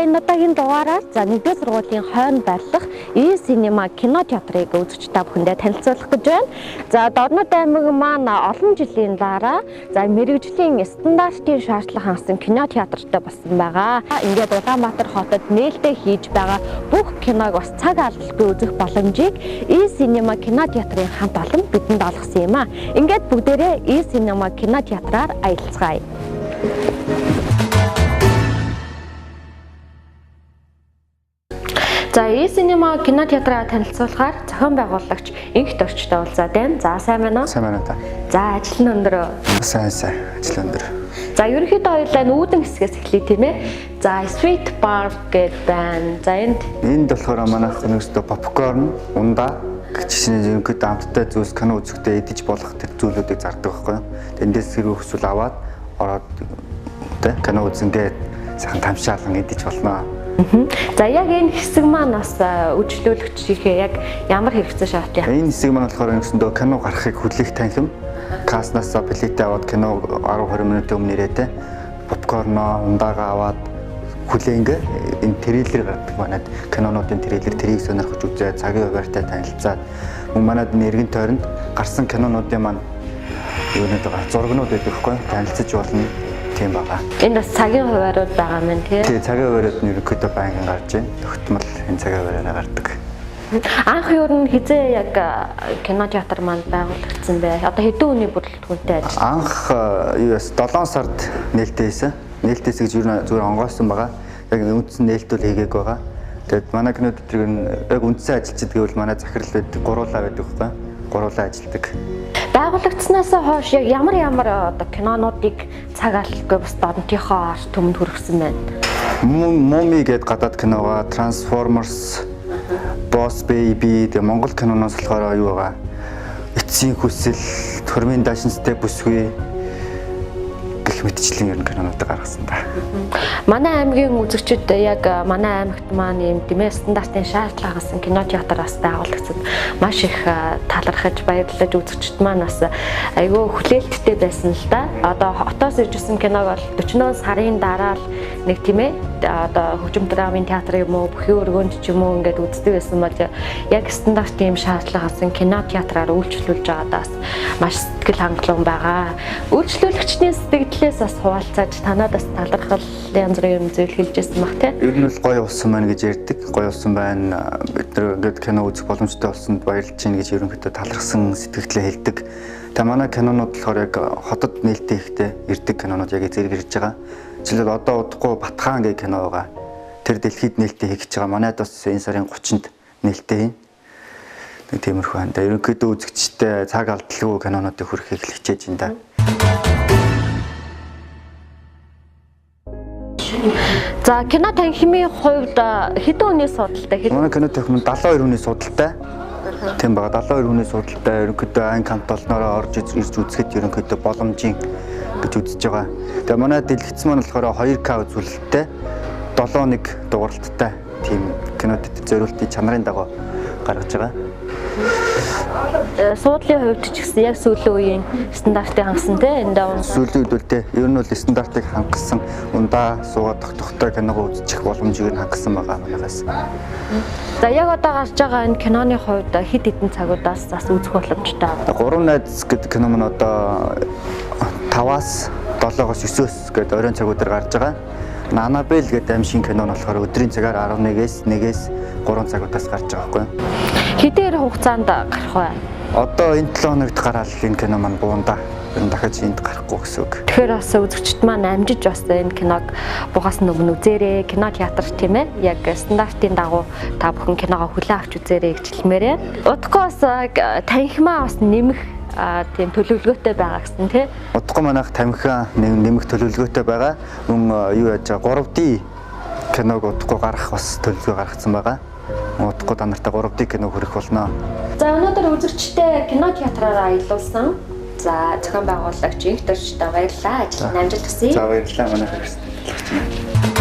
энэ удаагийн дугаараар за 1-р сургуулийн хойно байрлах E-Cinema кино театрыг үзэгч та бүхэндээ танилцуулах гэж байна. За Дорнод аймаг маань олон жилийн дараа за мэргэжлийн стандартын шаардлага хангасан кино театртай болсон байгаа. Ингээд Улаанбаатар хотод нээлттэй хийж байгаа бүх киног бас цаг алдалгүй үзэх боломжийг E-Cinema кино театрын хамт олон бидэнд олгосон юм а. Ингээд бүгдээрээ E-Cinema кино театраар аялцгаая. За E-Cinema кино театраа танилцуулахаар зохион байгуулагч Инх Дорчтой уулзаад байна. За сайн байна уу? Сайн байна та. За ажил нь өндөр үү? Сайн сайн. Ажил өндөр. За ерөнхийдөө хоёулаа нүүдэн хэсгээс эхлэе тийм ээ. За Sweet Bar гэд байна. За энд Энд болохоор манайх нэгсдээ попкорн, ундаа гэх жишээ нь ерөнхийдөө амттай зүйлс кино үзэхдээ идэж болох тэр зүйлүүдийг зардаг байхгүй юу? Тэндээс хэрэг хүсвэл аваад ороод тэ кино үзэнгээ сайхан тамшаалан идэж болно. За яг энэ хэсэг маань бас үйлчлүүлэгчийнхээ яг ямар хэрэгцээ шаардлагатай. Энэ хэсэг маань болохоор нэгсэндээ кино гарахыг хүлээх танхим. Каснаас билетээ аваад кино 10 20 минутын өмнө ирээ тэ. Попкорноо, ундаага аваад хүлээнгээ энэ трейлер гардаг манайд кинонуудын трейлер тэрийг сонирхож үзээ цагийн хуваарьтай танилцаад мөн манайд нэргэн тойронд гарсан кинонуудын маань юунууд байгаа зургнууд байдаг хгүй танилцаж болно тийм байгаа. Энэ бас цагийн хуваарууд байгаа мэн тий. Тэгээ цагийн хуваарьуд нь ерөнхийдөө байнгын гарч байна. Тогтмол энэ цагийн хуваарьаараа гардаг. Анх юу н хизээ яг кино театр маань байгуулагдсан бэ? Одоо хэдэн хүний бүрэлдэхүүнтэй ажил? Анх юу яс 7 сард нээлттэй хийсэн. Нээлттэйс гэж юу зүгээр онгойсон байгаа. Яг үндсэн нээлтүүл хийгээг байгаа. Тэгээд манай кино театрыг нь яг үндсэн ажилчид гэвэл манай захирал байдаг, гуруулаа байдаг байхгүй. Гуруулаа ажилдаг. Байгуулагдсанаас хойш яг ямар ямар одоо кинонуудыг цаг алдалгүй бас донтынхоо ард түмэнд хүргэсэн байна. Муми гээд гадаад киногоо Transformers, Boss Baby тэгээ Монгол киноноос болохоор юу байгаа? Эцсийн хүсэл, Төрмийн дашинстай бүсгүй гэх мэтчлэн ер нь кинонуудыг гаргасан да. Манай аймгийн үзэгчид яг манай аймагт маань ийм тийм ээ стандартын шаардлага хангасан кино театр бас байгуулагдсад маш их талархаж баярлаж үзэгчид маань бас айгүй хүлээлттэй байсан л да. Одоо хотоос иржсэн киног бол 44 сарын дараа л нэг тийм ээ одоо хөгжим драмын театр юм уу бүхий өргөөнд ч юм уу ингээд үздэг байсан бол яг стандарт ийм шаардлага хангасан кино театраар үйлчлүүлж байгаадаас маш сэтгэл хангалуун байгаа. Үйлчлүүлэгчдийн сэтгэлээс бас хуваалцаж танад бас талархал янз бүрийн юм зүйл хэлж ирсэн баг тий. Ер нь бол гоё болсон байна гэж ярьдаг. Гоё болсон байна. Бид нар ингээд кино үзэх боломжтой болсонд баярлж байна гэж ерөнхийдөө талархсан сэтгэлдээ хэлдэг. Тэгээ манай кинонууд болохоор яг хотод нээлттэй ихтэй ирдэг кинонууд яг зэрэг ирж байгаа. Жишээлбэл одоо удахгүй Батхан гэх кино байгаа. Тэр дэлхийд нээлттэй хийх гэж байгаа. Манайд бас энэ сарын 30-нд нээлттэй хийнэ. Нэг тиймэрхүү байна. Тэгээ ерөнхийдөө үзэгчтэй цаг алдалгүй кинонуудыг хүрэхийг л хичээж байна да. За кино танхимын хувьд хэдэн хүний судалтай? Манай кино танхим 72 хүний судалтай. Тийм байгаа. 72 хүний судалтай ерөнхийдөө анги хамт олноороо орж ирж үзэхэд ерөнхийдөө боломжийн гэж үзэж байгаа. Тэгээ манай дэлгэц маань болохоор 2K үзүүлэлттэй 7.1 дууралттай тийм кино театр зориултын чанарын дагуу гаргаж байгаа. Суудлын хувьд ч гэсэн яг сүүлийн үеийн стандартыг хангасан тий энэ даа. Сүүлийн үед бол тий ер нь бол стандартыг хангасан ундаа суугаад тогтохтой киногоо үзчих боломжийг нь хангасан байгаа манайхаас. За яг одоо гарч байгаа энэ киноны хувьд хэд хэдэн цагуудаас бас үзэх боломжтой. Гурван найз гэдэг кино маань одоо 5-аас 7-оос 9-өөс гэдэг оройн цагуудаар гарч байгаа. Анабель гэдэг аим шин кино нь болохоор өдрийн цагаар 11-ээс 1-ээс 3 цагуудаас гарч байгаа байхгүй юу? Хэдээр хугацаанд гарах вэ? Одоо энэ 7 хоногт гараал энэ кино маань буунда. Ер нь дахиж энд гарахгүй гэсэн үг. Тэгэхээр бас үзэгчд маань амжиж бас энэ киног бугаас өмнө үзээрэй. Кино театр тийм ээ. Яг стандартын дагуу та бүхэн киногоо хүлээн авч үзээрэй гэж хэлмээрээ. Удахгүй бас танхимаа бас нэмэх тийм төлөвлөгөөтэй байгаа гэсэн тий. Удахгүй манайх тамхиа нэмэх төлөвлөгөөтэй байгаа. Мөн юу яаж байгаа 3D киног удахгүй гаргах бас төлөвлөгөө гаргацсан байгаа. Удахгүй та нартай 3D кино хүрэх болно. За өнөөдөр үзэгчтэй кино театраараа аялуулсан. За зохион байгуулагч Инх Дорчтой баярлалаа. Ажилд амжилт хүсье. За баярлалаа манай хэрэгсэл талархаж байна.